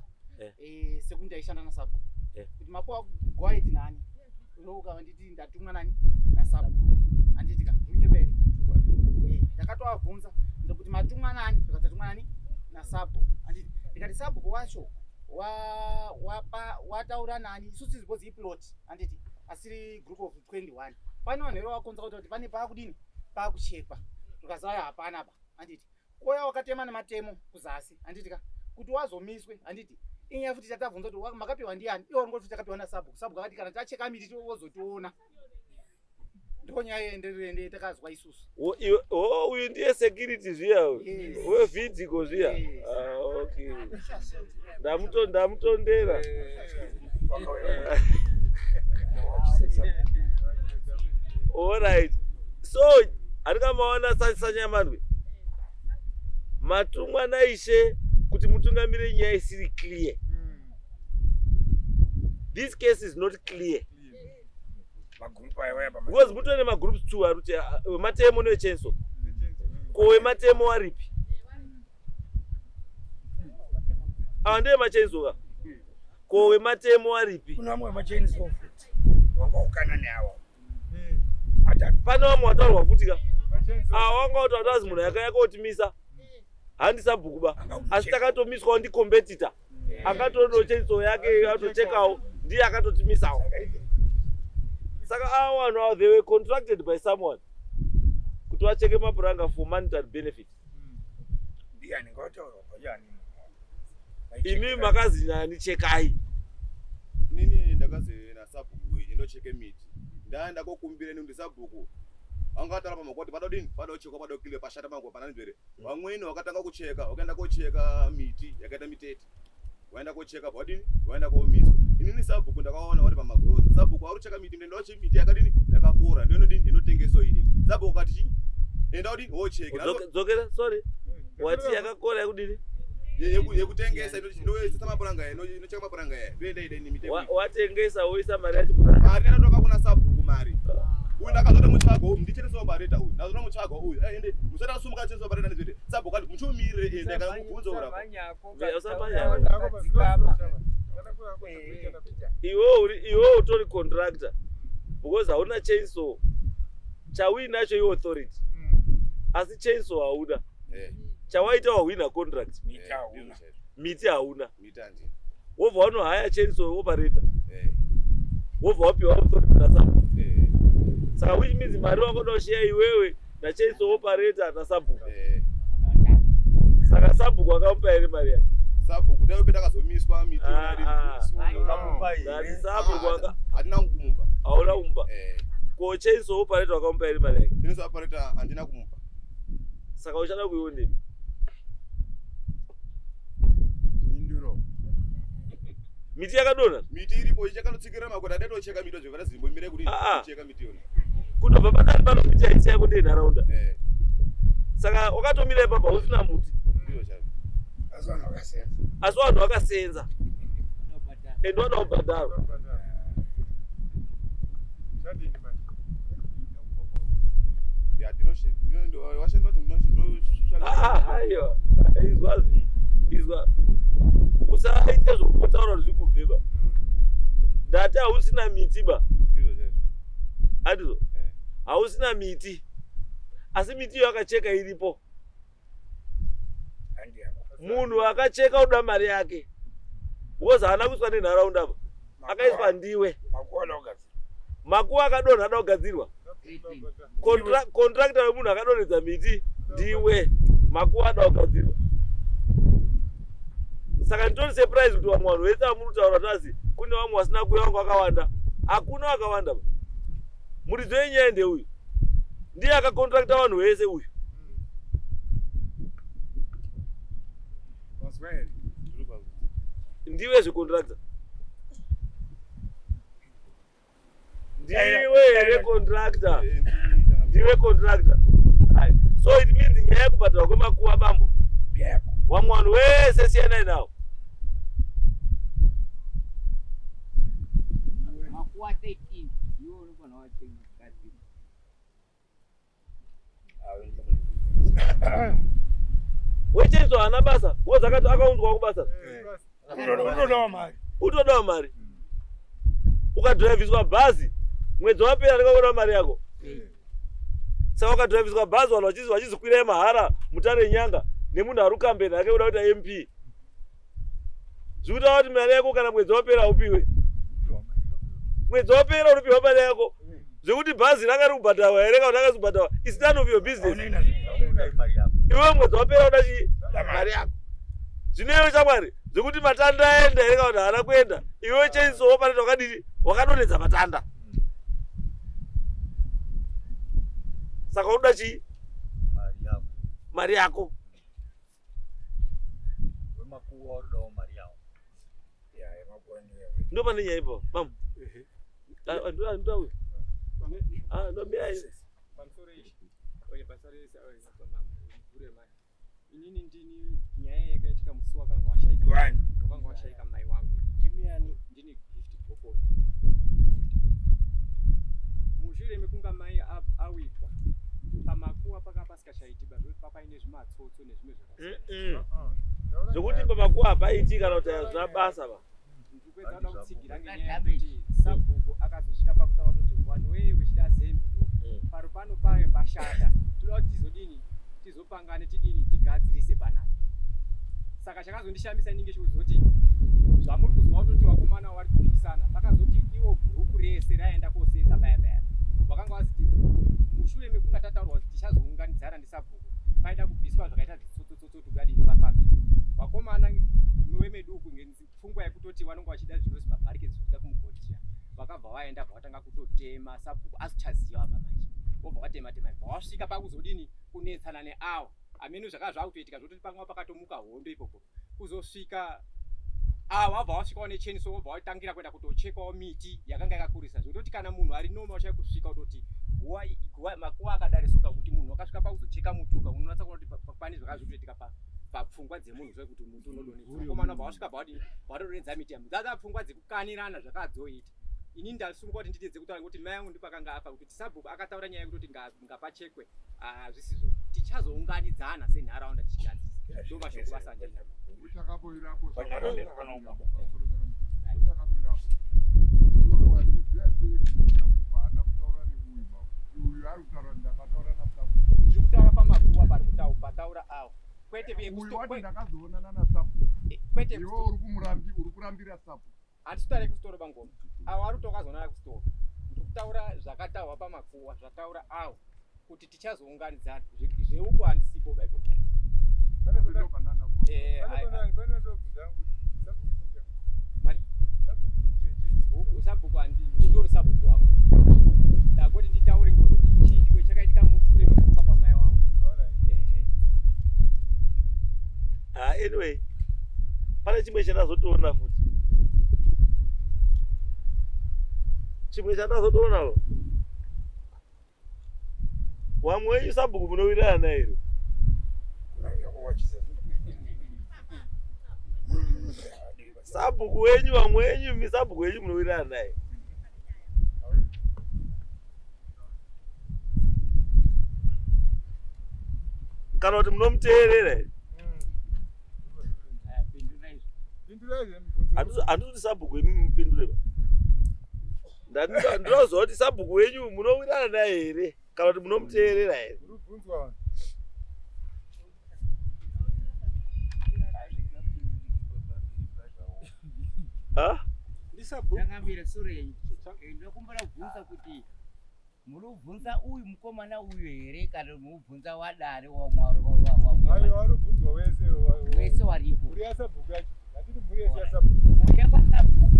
sekuti ndaishanda nasabhuku kuti mapuwa go-ahead nani, ukava nditi ndatumwa nani nasabhuku, handiti ka unyepere. Ndakatovabvunza ndikuti matumwa nani, zvikati tatumwa nani nasabhuku, handiti. Ndikati sabhuku wacho wataura nani, isusu because iplot, handiti, asiri group of 21. Pane vanhu here vakonza kuti pane paakudini paakuchekwa, zvikazaya hapana pa, handiti. Koya wakatema nematemo kuzasi, handiti ka, kuti wazomiswe, handiti. Inyaya futi tatabvunza kuti makapiwa ndiani, iwo ringoti futi takapiwa nasabhuku. Sabhuku akati kana tacheka miti wozotiona. Ndo nyaya ende takazwa isusu. Oh, uyu ndiye security zviya uyu. Yes. Wevhidhiko zviya. Yes. Ah, okay. Ndamutondera. Alright. So, handikamaona sanyamandwe. Matumwa naishe kuti mutungamire nyaya isiri clear. This case is not clear. Magroup aiwaya. Because mutone magroups two ari kuti wematemo newechainsaw. Ko wematemo waripi? Ava ndeye machainsaw ka. Ko wematemo waripi? Kuna vamwe vemachainsaw futi wanga ukana neawa atatu. Pane vamwe wataurwa futi ka. Ava wanga kuti watazi munhu yakayotimisa. Handi sabhuku ba. Asi takatomiswawo ndi competitor. Akatono chainsaw yake atochekawo ndiye akatotimisawo. Saka ava vanhu ava they were contracted by someone kuti vacheke mapuranga for monetary benefit. Ndiani ngawataurwa pachani? Imi makazi nani chekai? Inini ndakazi nasabhuku indocheke miti. Ndaenda kokumbira nekuti sabhuku anga ataura pamakuwa kuti pada kudini, pada kuchekwa, pada kukiliwa, pashata makuwa pana nzvere. Vamweni vakatanga kucheka, vakaenda kocheka miti yakaita mitete, vaenda kocheka vadini, vaenda komiswa. Inini sabhuku ndakaona vari pamagrosa, sabhuku vari kucheka miti, ndenda wache miti yakadini, yakakura, ndio inodini, inotengeswa. Inini sabhuku akati chii, enda udini wocheke. Dzokera, sorry. Wati yakakora yakudini? Yekutengesa, inoisa mapuranga aya, inocheka mapuranga aya, ndoenda ida ini miti. Watengesa woisa mari yacho kuna Mari ndatoka kuna sabhuku mari. Uyu ndakazota mutsvago, ndichenesawo bareta uyu, ndazoda mutsvago uyu. Ende musati asumuka achenesawo bareta ndizvete sabhuku ati muchiumirire, ende kana kubvunza urapa. Usamanya. Iwe uri, iwe utori contractor because hauna chainsaw. Chauinacho iauthority, asi chainsaw hauna. Chawaita wahwina contract. Miti hauna. Miti hauna. Miti handina. Wobva wanohaya chainsaw operator, wobva wapiwa authority nasabhuku. Saka which means mari wakoda kusheya iwewe nachainsaw operator nasabhuku. Saka sabhuku akamupa here mari yake? Sabhuku dai pe takazomiswa miti. Ah, ah. Ndati sabhuku aka Hatina kumupa. Hauna kumupa? Ko chainsaw operator wakamupa here mari yake? Chainsaw operator handina kumupa. Saka uchada kuionepi? Mhinduro. Miti yakadonha. Miti iripo, ichakanotsikirira makweta, adatocheka miti zvivhara zimbo imire kuti Ah, ah. kucheka miti yona. Kutobva pakati pano miti haisi yako, ndenharaunda. Saka wakatomira ipapo usina muti. Ndizvo chaizvo. Asi vanhu vakasenza. Asi vanhu vakasenza. And wada kubhadharwa. Aiwa, izwa izwa, usaite zvokutaura zvikubve ba. Ndati hausina miti ba, andizvo? Hausina miti, asi miti iyo akacheka iripo. Munhu akacheka uda mari yake because haana kuiswa nenharaunda apa, akaiswa ndiwe. Makuva akadonha ada kugadzirwa. Contractor wemunhu akadonhedza miti ndiwe, makuva ada kugadzirwa. Saka nditori surprise kuti vamwe vanhu vese vamuri kutaura tasi kune vamwe vasina kuuya, vanga vakawanda. Hakuna vakawanda ba. Muridzo yenyaya ndeuyu, ndiye akakontrakta vanhu vese uyu. Ndiwe zvekontrakta, ndiwe here contractor? Ndiwe contractor. So it means nyaya yekubhadharwa kwemakuva, bambo, vamwe vanhu vese siyanai nawo. Makuwa 13 iwe unofanira wachengagadzira. Wechenso haana basa because akati akaunzwa kubasa. Unodawo mari. Utodawo mari. Ukadhiraivhiswa bhazi mwedzi wapera ndikakuda mari yako. Saka ukadhiraivhiswa bhazi vanhu vachizikwirai mahara mutare nyanga nemunhu ari kukambeni ake kuda kuita MP, zvikuta kuti mari yako kana mwedzi wapera upiwe. Mwedzi wapera unopiwa mari yako. Zvekuti bhazi ranga riri kubhadharwa here kana kuti rakazi kubhadharwa is none of your business. Iwe mwedzi wapera uda chii? Mari yako. Zvino iwe shamwari, zvekuti matanda aenda here kana kuti haana kuenda, iwe chainsaw wapanoita wakadini, wakadonhedza matanda, saka unoda chii? Mari yako. Ndo pane nyaya ipo bam. Ndauya, ndomira. Pamusoro ichi oye basa rese inini ndini nyaya yakaitika musi wakanga washaika wakanga washaika mai wangu. Ndimi Ndini Gift Gokora. Mushure mekunga mai awigwa pamakuwa paka pasikachaitiba zvekuti papaine zvimatsotso nezvimwe zvakasiyana. Zvekuti pamakuwa hapaiti kana kuti hazvina basa ba. Ndikuedza kuda kutsigira ngenyaya yekuti sabhuku akazosvika pakutaura kuti vanhu weye wechida zembe paro pano pave pashata, toda kuti tizodini, tizopangane, tidini, tigadzirise panapa. Saka chakazondishamisa inenge chikuzoti zvamuri kuzwa kutoti vakomana vari kupikisana, vakazoti iwo gurupu rese raenda kosenza paya paya vakanga vaziti mushure mekunga tataurwa kuti tichazounganidzana nesabhuku, paida kubviswa zvakaita zvitsotsotsotso tikadini pafambike. Vakomana wemeduku ngepfungwa yekutoti vanonga vachida zvinozi mabharikezi zvekuita kumugodhi, vakabva vaenda bva vatanga kutotema. Sabhuku asichaziva apa manje, vobva vatema tema, bva wasvika pakuzodini kunetsana neawo amene zvakava zvakutoitika zvototi panga pakatomuka hondo ipopo kuzosvika ava vabva vasvikawo nechainsaw, vobva vatangira kuenda kutochekawo miti yakanga yakakurisa zvototi kana munhu ari noma uchai kusvika kutoti makuva akadarisoka kuti munhu akasvika pakuzocheka mutuka unonatsa kuona kuti pane zvakava zvikutoitika papfungwa dzemunhu zvekuti muti unodonedza. Vakomana bva vasvika bva vatodonedza miti yamo dzadza pfungwa dzekukanirana zvakadzoita. Ini ndasungwa kuti nditedze kutaura ngekuti mai angu ndipo akanga afa, kuti sabhuku akataura nyaya yekutoti ngapachekwe hazvisizvo, tichazounganidzana senharaunda tichigadzirisa. Ndo mashoko vasandina. Uchakaboirapo, uchakamirapo iwe wazviziva sei kuti sabhuku haana kutaura neuyu baba? Uyu ari kutaura ndakataura nasabhuku. Ndiri kutaura pamakuwa pari pataura awo, kwete Uyu wati ndakazoonana nasabhuku. Kwete. Iwe uri kurambira sabhuku. Handisi kutaura kusitoro bangoma, avo ari kuti wakazoonana kusitoro. Ndiri kutaura zvakataurwa pamakuwa, zvataura awo kuti tichazounganidzana. Zveuko handisipo baibo. Sabhuku ndori sabhuku wangu, ndakoti nditaure ngekuti chiitiko chakaitika mushure mekufa kwamai wangu. Ehe. Ah, anyway, pane chimwe chandazotoona futi, chimwe chandazotoona, wamwe wenyu sabhuku munowirirana here? Sabhuku wenyu vamwe wenyu imi sabhuku wenyu munowirirana naye. Kana kuti munomuteerera here? Handisi kuti sabhuku imi mupindure ba. Ndinoziva kuti sabhuku wenyu munowirirana naye here kana kuti munomuteerera here? Changamire sure yenyu. Ndokumbira kubvunza kuti muri kubvunza uyu mukomana uyu here kana muri kubvunza wadare wamwari warubvunzwa wese wese waripo mhuri yasabhuku yacho hatiti mhuri yese yasabhuku mhuri yakwasabhuku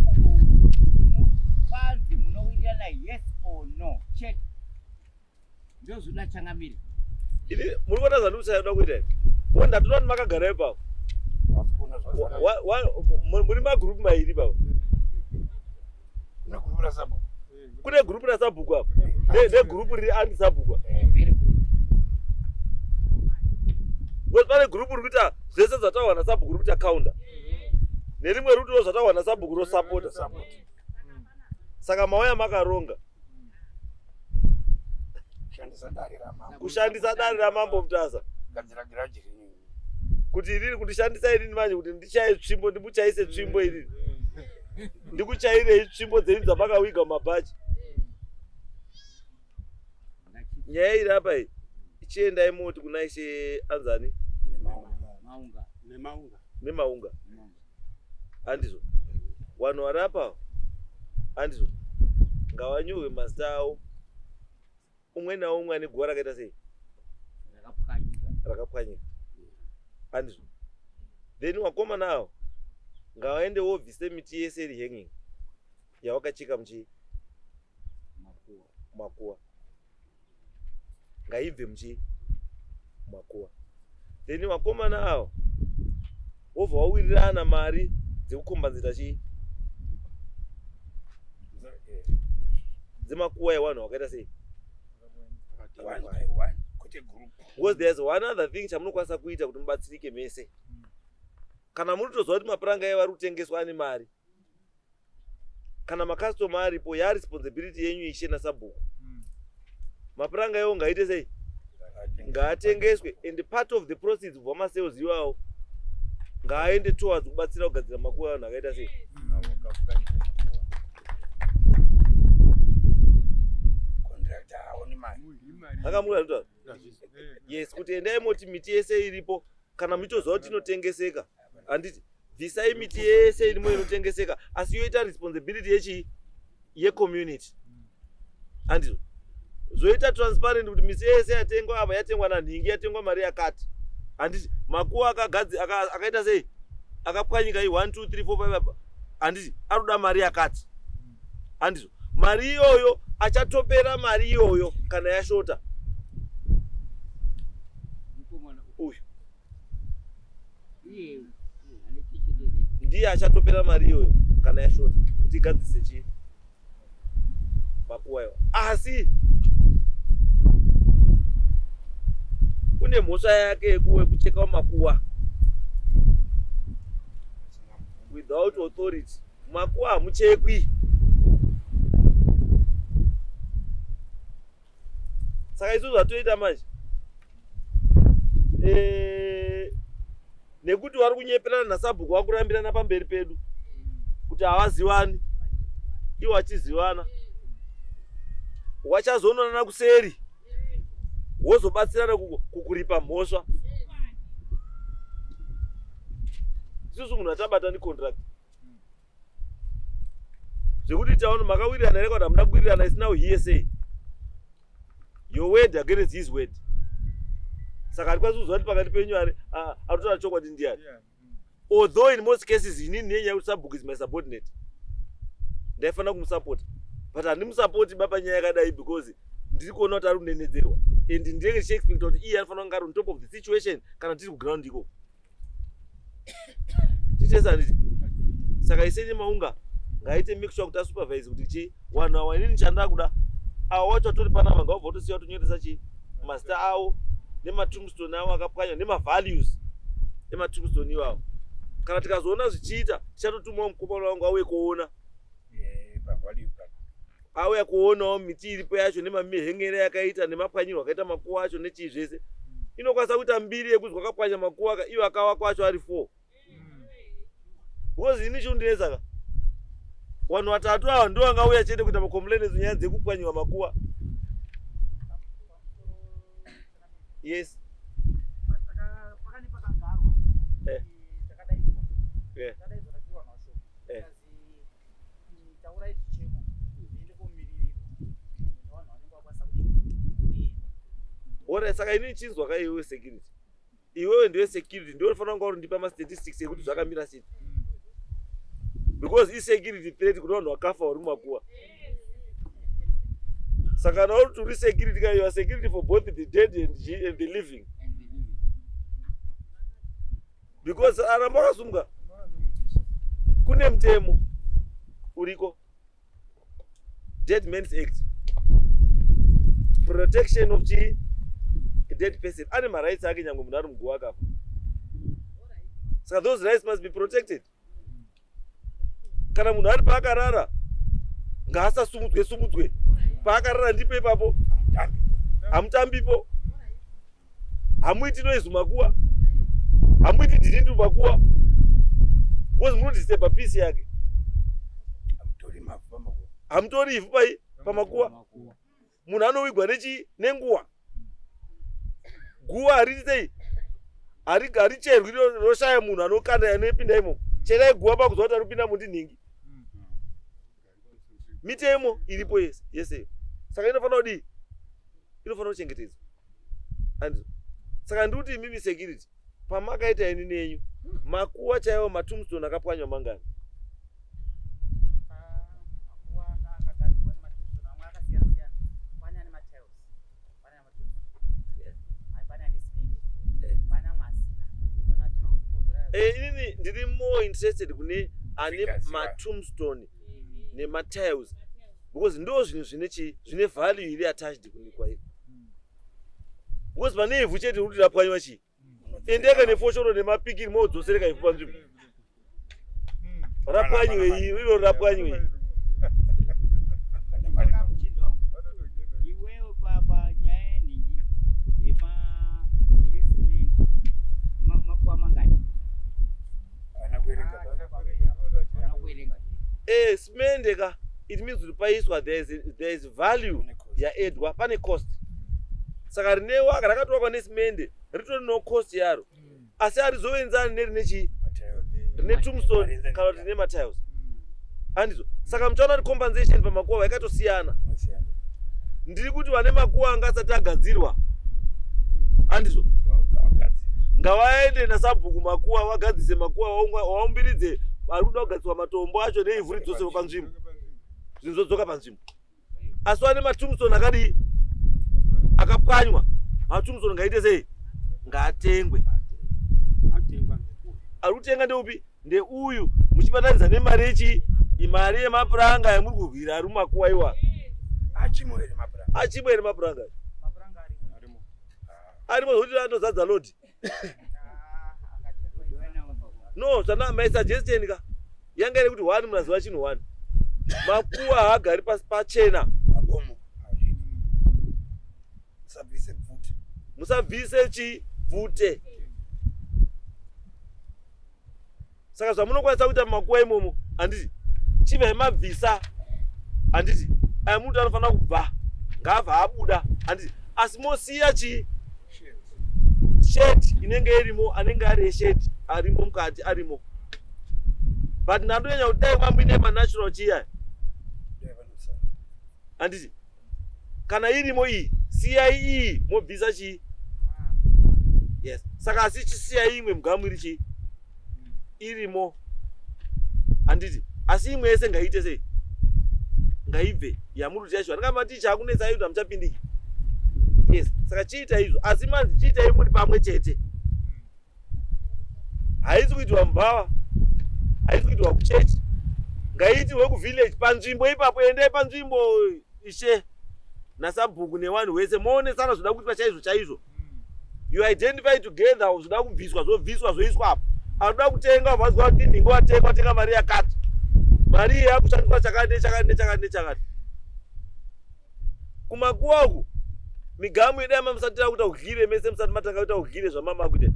kwanzi munowirirana yes or no chete ndozvinoda changamire ini muri kuona zvandiri kusaya kuita here o ndatoona kuti makagara ipapo muri magrupu mairi ipapo kune gurupu rasabhuku apa negurupu riri antisabhuku apa because pane gurupu riri kuita zvese zvataurwa nasabhuku riri kuita counter nerimwe riri kutiwo zvataurwa nasabhuku rosapota saka mauya makaronga kushandisa dare ramambo Mutasa kuti iriri kundishandisa inini manje kuti ndichaye tsvimbo ndimuchaise tsvimbo inini ndikuchairei tsvimbo dzenyu dzamakawiga mumabhachi nyaya iri apa iyi chiendai moti kuna ishe anzani nemaunga handizvo vanhu vari apa handizvo ngavanyorwe mazita avo umwe naumwe ane guva rakaita sei rakapwanyika handizvo then wakomana avo ngavaende wobvise miti yese iri hanging yawakacheka muchii makuwa ngaibve muchii makuwa then vakomana avo wobva wawirirana mari dzekukombanzita chii dzemakuwa ewanhu wakaita sei because there's one other thing chamunokwanisa kuita kuti mubatsirike mese kana muri kutoziva kuti mapuranga evari kutengeswa ane mari kana makastoma aripo yaresponsibility yenyu ishe nasabhuku mapuranga iwo ngaite sei ngaatengeswe and part of the proceeds kubva masales iwawo ngaaende towards kubatsira kugadzira makuva vanhu akaita sei akamura yes kuti endai moti miti yese iripo kana muchitoziva kuti inotengeseka handiti bvisai miti yese irimo inotengeseka asi yoita responsibility yechii yecommunity handizvo zvoita transparent kuti misi yese yatengwa apa yatengwa nanhingi yatengwa mari yakati handiti makuwa akagadzi akaita sei akapwanyika i 1 2 3 4 5 handiti arikuda mari yakati handizvo mari iyoyo achatopera mari iyoyo kana yashota uyu ndiye achatopera mari iyoyo kana yashota kuti igadzise chii makuwa iwa asi une mhosva yake yekucheka makuwa without authority makuwa hamuchekwi saka isu zvatoita manje eh, nekuti vari kunyeperana nasabhuku vakurambirana pamberi pedu kuti havazivani iwo achizivana wachazononana kuseri wozobatsirana kukuripa mhosva isusu munhu atabata necontract zvekuti taona makawirirana here kana hamuna kuwirirana is now hearsay your word against his word saka hatikwanisi kuziva kuti pakati penyu ari arikutaura chokwadi ndiani although in most cases inini nenyaya yekuti sabhuku is my subordinate ndaifanira kumusapota but handimusapoti ba panyaya yakadai because ndiri kuona kuti ari kunenedzerwa and ndinenge ndichiexpecta kuti iye anofanira kunge ari on top of the situation kana tiri kuground ikoko titese handiti saka isenye maunga ngaite make sure kuti asupervise kuti chii vanhu awa inini chandakuda awa wacho atori panapa ngawabva kutosiya kutonyoresa chii mazita awo nematombstone awo akapwanywa nemavalues ematombstone iwawo. Kana tikazoona zvichiita tichatotumawo mukomana wangu auye kuona. Eh, Auya kuonawo miti iripo yacho nemamihengere yakaita nemapwanyirwo akaita makuwa acho nechii zvese. Inokwanisa kuita mbiri yekuzi kwakapwanya makuwa ka iwo akavakwa acho ari 4. Because ini chiundinetsa ka. Vanhu vatatu ava ndivo vangauya chete kuita macomplaints nyaya dzekupwanyiwa makuwa. Yes. Pakane pakagarwa. Eh. Takadaidzwa. Eh. Takadaidzwa tachiwa mashoko. Eh. Taurai zvichemo zviende komiririrwa nevanhu vanenge vakwanisa kudii kuenda. Ora saka ini chinzwa ka iwewe security. Iwewe ndiwe security ndiwe unofanira kunga urindipa ma statistics ekuti zvakamira sei. Because i-security threat kune vanhu vakafa vari mumakuwa. Saka kana uri uri security ka you are security for both the dead and the living. Because aramba akasunga kune mutemo uriko Dead Man's Act, protection of chi dead person ane marights ake nyangwe munhu ari muguva akafa. Saka those rights must be protected. Kana munhu ari paakarara ngaasasumudzwe sumudzwe, paakarara ndipo ipapo, hamutambipo, hamuiti noise makuwa, hamuiti dhirindi makuwa, because munodisturba peace yake. Hamutori ivhu pai pamakuwa. Munhu anowigwa nechi nenguwa. Guwa hariti sei, haricherwi roshaya munhu anokanda anopinda imomo. Cherai guwa pakuziva kuti arikupinda mundinhingi. Mitemo iripo yese yese, saka inofanira kudii? Inofanira kuchengetedzwa. Andizvo? Saka ndikuti imimi security, pamakaita ini nenyu makuwa chaiwo matombstone akapwanywa mangani? Makuwa anga akagadzirwa nematombstone amwe akasiyana siyana. Pane ane matiles, pane ane matombstone, pane ane cement, pane amwe asina. Saka hatina kuzombogara. Inini ndiri more interested kune ane matombstone nematiles, because ndo zvinhu zvine chi zvine value iri attached kunikwa iri. Because pane ivhu chete kuti rapwanywa chii, endeka nefoshoro nemapikiri modzosereka ivhu panzvimbo rapwanywe iro rapwanywe. Saka muchinda wangu, iwewe panyaya yenhingi yesimende, makuwa mangani? Haana kuerenga. Hauna kuerenga. Simende ka, it means kuti paiswa there is value yaedwa, pane cost. Saka rine waka rakatowakwa nesimende ritori no cost yaro, asi harizoenzani nerine chii, rine tombstone kana kuti rine matiles, handizvo? Saka muchaona kuti compensation pamakuva yakatosiyana. Ndiri kuti vane makuva anga asati agadzirwa, handizvo, ngavaende nasabhuku makuva vagadzise makuva, vaumbiridze ari kuda kugadzirwa matombo acho neivhu ridzoserwa panzvimbo, zvinhu zvodzoka panzvimbo. Asi vane matombstone akadii, akapwanywa, matombstone ngaite sei? Ngaatengwe. Ari kutenga ndeupi? Ndeuyu, muchibatanidza nemari yechi imari yemapuranga yamuri kurwira ari mumakuwa iwa. Achimo here mapuranga? Achimo here mapuranga? Mapuranga arimo. Arimo zvokuti atozadza lodi. No, zvana my suggestion ka yanga iri kuti one, munaziva chinhu one, makuwa haagari pasi pachena. Mabomo musabvise bvute. Musabvise chi bvute. Saka zvamunokwanisa kuita mumakuwa imomo, handiti, chibvai mabvisa, handiti, aya muti anofanira kubva ngaabva abuda, handiti, asi mosiya chi shed inenge irimo, anenge ari eshed arimo mukati arimo. But ndandonyanya kuti dai mamuine manatural chiya, handiti, kana irimo iyi, siyai iyi, mobvisa chii. Yes, saka asi chisiyai imwe mugamu iri chii irimo, handiti, asi imwe yese ngaiite sei? Ngaibve yamuri kuti yacho andingamati chakunetsai kuti hamuchapindiki. Yes, saka chiita izvo, asi manzi chiitai muri pamwe chete. Haisi kuitwa mubhawa, haisi kuitwa kuchechi, ngaiitirwe kuvillage panzvimbo ipapo. Endai panzvimbo, ishe nasabhuku nevanhu wese, moonesana zvoda kuitwa chaizvo chaizvo. You identify together zvoda kubviswa, zvobviswa, zvoiswa apo. Anoda kutenga vazwa kuti ndingo watenga watenga mari yakati. Mari iyi yakushandiswa chakati nechakati nechakati nechakati. Kumakuwa uku migamu yedu yama musati takuita udyire mese musati matanga kuita udyire zvamama kuita.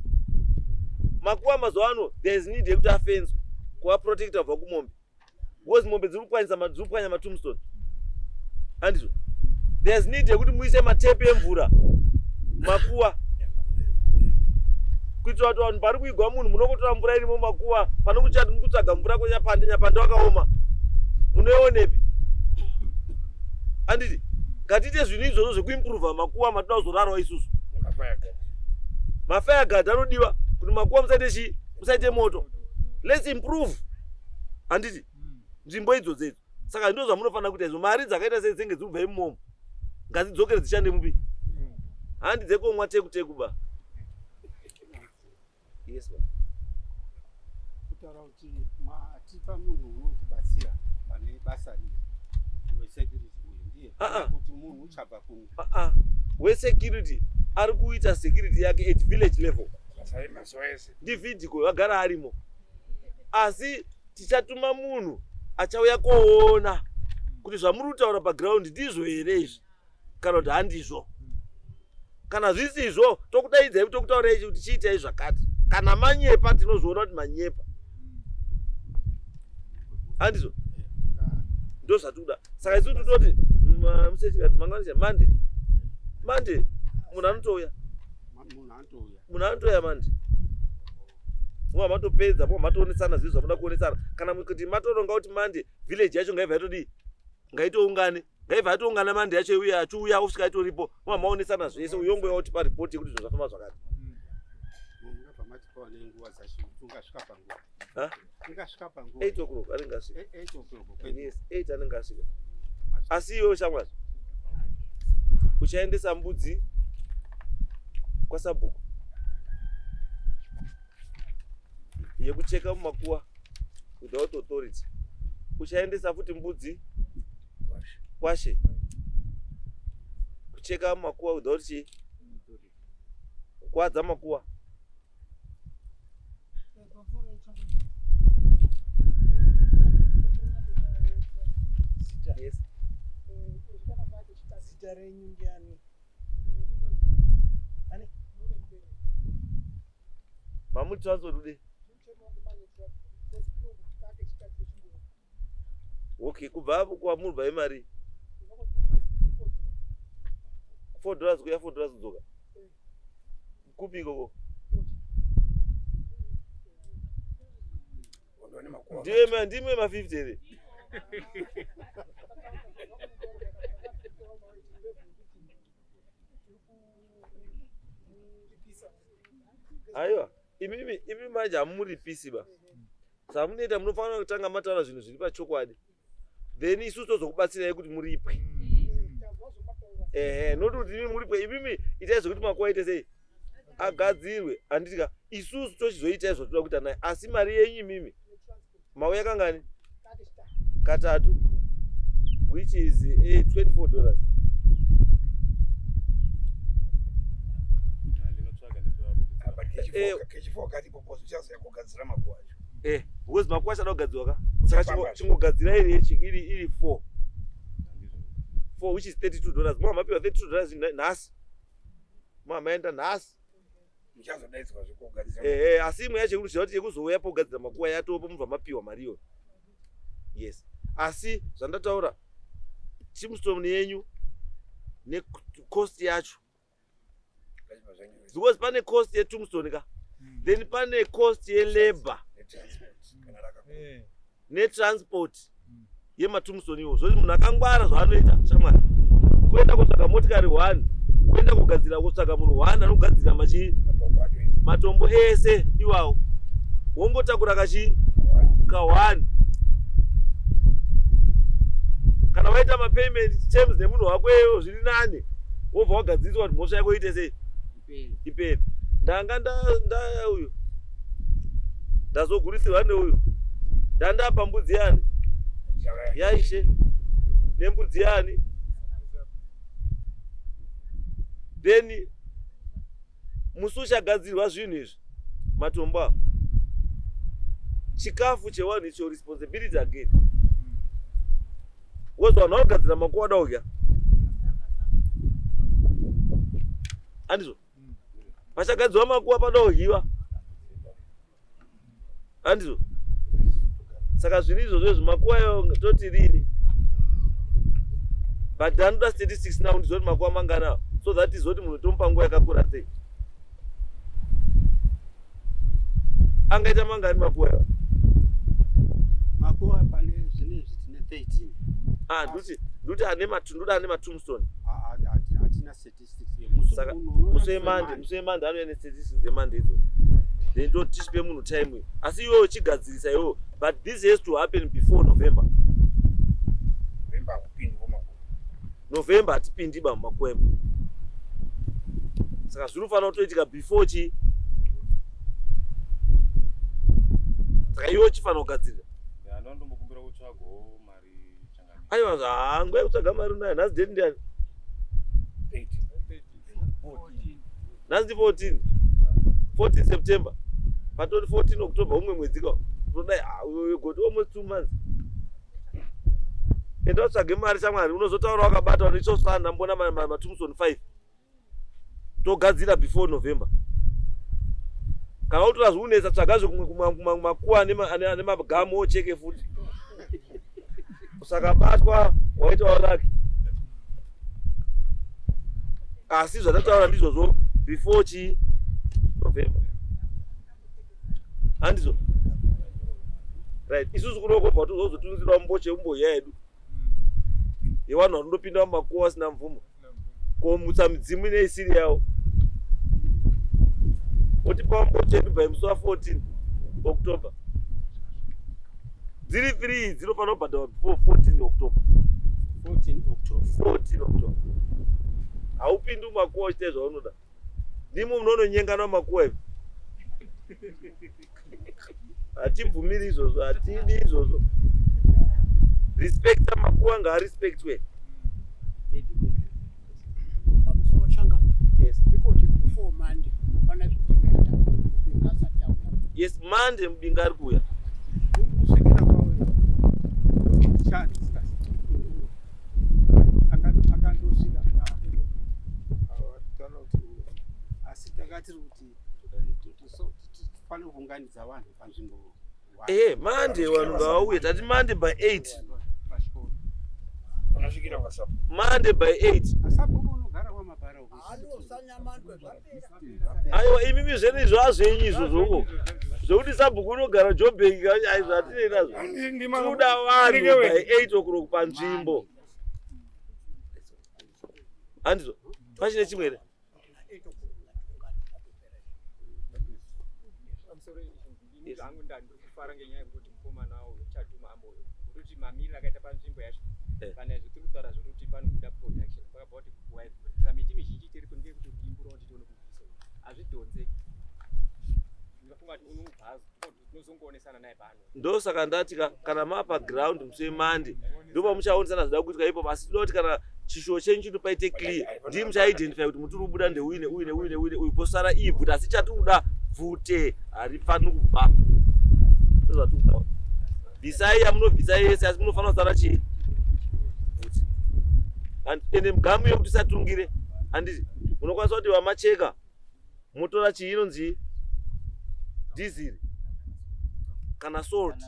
Makuwa mazuva ano there is need yekuti afenzwe kuva protector kubva kumombe. Because mombe dziri kupwanyisa dziri kupwanya matombstone. Handizvo? There's need yekuti muise matepi emvura makuwa kuitira kuti vanhu pari kuigwa munhu munokotora mvura irimo makuwa pane kuchati mukutsvaga mvura kwenyapande nyapande wakaoma munoionepi handiti ngatiite zvinhu izvozvo zvekuimprova makuwa matinoda kuzorarwa isusu mafire guard anodiwa kuti makuwa musaite chii musaite moto let's improve handiti nzvimbo idzodzo idzo saka ndo zvamunofanira kuita izvo mari dzakaita sei dzinenge dziri kubva imomo ngadzidzokere dzishande mupi handi dzekomwa teku teku ba yes ba kutaura kuti matipa munhu unotibatsira pane basa riri wesecurity uyu ndiye ah, ah. kuti munhu uchabva kuno ah, wesecurity ari kuita security yake at village level ndividiko vagara arimo asi tichatuma munhu achauya koona kuti zvamuri kutaura paground ndizvo here izvi kana kuti handizvo kana zvisizvo tokudaidzai tokutaurai kuti chiitai zvakati kana manyepa tinozviona kuti manyepa handizvo ndozvatikuda saka isu tototi musechikati mande mande munhu anotouya munhu anotouya manje mwa matopedza mwa matoonesana zvinhu zvamuda kuonesana kana kuti matoronga kuti mande village yacho ngaibva yatodii ngaitoungane ngaibva yatoungana mande yacho iuya achiuya osvika itoripo mwa maonesana zvese uyongoya otipa ripoti yekuti zvinhu zvafamba zvakati Eight o'clock anenge asvika. Yes, eight anenge asvika. Asi iwe shamwari uchaendesa mbudzi kwasabhuku yekucheka mumakuwa without authority. Uchaendesa futi mbudzi kwashe kucheka mumakuwa without chii kukwadza makuwa. Yes. Zita renyu ndiani? Ani? Mamuti transport ude. Okay, kubva apo kwamurwa imari. 4 dollars kuya 4 dollars kudzoka. Kupi ikoko? Ndiwe ndimwe ma 50 here? Aiwa, imimi imi manje hamuripisi ba. Zvamunoita munofanira kutanga mataura zvinhu zviri pachokwadi. Then isusu tozokubatsirai kuti muripwe. Ehe, not kuti imi muripwe, imimi itai zvekuti makuwa aite sei? Agadzirwe. Handiti ka isusu tochizoitai zvatoda kuita naye. Asi mari yenyu imimi mauya kangani? Katatu. Which is eh, 24 dollars. Eh, eh, because makuwa achada kugadzirwa ka saka chingogadzira iri iri iri 4 4 which is 32 dollars mwa mapiwa 32 dollars nhasi mwa maenda nhasi muchazodaidzwa zvekugadzira eh, eh asi imwe yacho yekuziva kuti yekuzouya pogadzira makuwa yatopo mubva mapiwa mari iyoyo yes asi zvandataura tombstone yenyu necost yacho because pane cost yetombstone ka then pane cost yelabor netransport yematombstone iwo zvoti munhu akangwara zvaanoita shamwari kuenda kutsvaga motikari one kuenda kugadzira kutsvaga munhu one anogadzira machi matombo ese iwawo wongotakura kachi ka one kana waita mapayment terms nemunhu wako eyo zviri nani wobva wagadziriswa kuti mhosva yako iite sei ipere ndanga ndaya uyu ndazogurisirwa neuyu ndandapa mbudzi yani yaishe nembudzi yani then musi uchagadzirwa zvinhu izvi matombo apo. Chikafu chevanhu is your responsibility again. Because vanhu vanogadzira makuva da kudya. Andizvo? Pachagadzirwa makuva pada kudyiwa. Andizvo? Saka zvinhu izvozvo izvo makuva ayo toti rini? But anoda statistics now ndizoti makuva mangana so that izoti munhu tomupa nguva yakakura sei. Angaita mangani makuva ayo? Makuva pane zvinezvi tine 13. Ah, nduti nduti ane matunduda ane matombstone. Hatina statistics yemusi Saka musi wemande, musi wemande anouya nestatistics dzemande idzo. Then toti tichipe munhu time iyo. Asi iwewe uchigadzirisa iwewe. But this has to happen before November. November hakupindi mumakuva. November hatipindi ba mumakuva imo. Saka zvinofanira kutoitika before chi. Saka iwe uchifanira kugadzirira. Ndombokumbira kutsvagawo mari changamire. Aiwa haa nguva yekutsvaga mari unayo nhasi date ndiani? Nhasi ndi 14. 14 September. Patori 14 October umwe mwedzi ka. Unodai ah we got almost 2 months. Enda utsvage mari shamwari unozotaura wakabata unoisosana ndambona ma tombstone 5. Togadzira before November. Kana utora zviunetsa tsvaga zvekumwe makuwa ane magamu ocheke futi. Usakabatwa waita walaki. Asi zvatataura ndizvozvo before chi November. Handizvo? Right. Isusu kunokobva tozozotunzirwa mboche mboya yedu. Yevanhu vanondopinda mumakuwa vasina mvumo. Komutsa midzimu ine isiri yawo. Otipa mboche yedu by musi wa 14 October. Dziri 3 dzinofanira kubhadharwa before 14 October. 14 October. 14 October. Haupindi mumakuwa uchiita zvaunoda. Ndimo munononyengana mumakuwa imi. Hatibvumiri izvozvo, hatidi izvozvo. Respecta makuwa ngaarespectwe. Pamusoro changamire. Yes. Ndikoti before Monday hapana zvatingaita Mubinga asati auya. Yes, Monday Mubinga ari kuuya. Kusvikira kwauya tichadiscuss. Akandosvika asi tanga tiri kuti tifanire kuunganidza vanhu panzvimbo. Eh, Monday vanhu ngavauye. Tati Monday by 8. Unosvikira kwaSapo. Monday by 8. Sapo unogara kwamabhara uko. Aiwa imimi zvene izvo azvenyu izvo zvoko. Zvekuti sabhuku unogara Joburg ai zvatinei nazvo. Tinoda vanhu by 8 o'clock panzvimbo. Handizvo? Pachine chimwe here? Yes. Hangu ndandikufara ngenyaya yekuti mukomana uyu uchatuma amboyo kuti mamiriro akaita panzvimbo yacho Eh. kana izvo tiri kutaura zvekuti panobuda production pakabva kuti saka miti mizhinji tiripo ndeyekuti udimbura kuti tione kubvisa hazvidhonzeki ndikafunga kuti unobva tinozongoonesana naye pano. Ndosaka ndati kana mapa ground musi wemande ndopamuchaonesana zvida kuitwa ipapo, asi toda kuti kana chishuwo chenyu chino paite clear ndii muchaidentify kuti muti uri kubuda ndeuyu neuyu neuyu neuyu neuyu posara iyi bvute, asi chatiri kuda bvute harifaniri kubva. Ndozvatiri kutaura. Bvisai yamunobvisa yese asi munofanira kusara chii? Bvute. Ende mugamu yekuti isatungire handiti munokwanisa kuti vamacheka motora chii inonzi dhiziri kana salt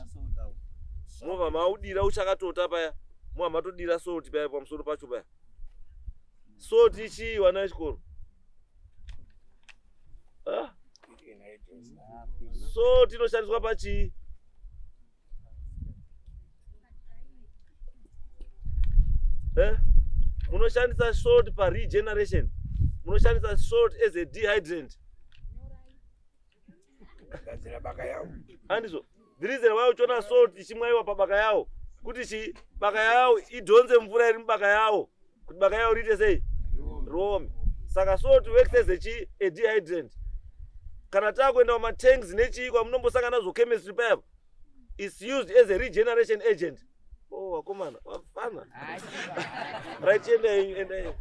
mobva maudira uchakatota paya mobva matodira salt paya pamusoro pacho paya. Salt ichii vana vechikoro? Ah? Salt inoshandiswa pachii? Eh? Munoshandisa salt pa regeneration. Munoshandisa salt as a dehydrant. Gadzira baka yawo. Handizvo. The reason why uchiona salt ichimwaiwa pabaka yawo kuti chi baka yawo idhonze mvura iri mubaka yawo kuti baka yawo riite sei? Riome. Saka salt works as a chi a dehydrant. Kana takuenda kumatanks nechii kwamunombosangana nazvo chemistry paya it's used as a regeneration agent. Oh, wakomana, wafana. Right, endai, endai.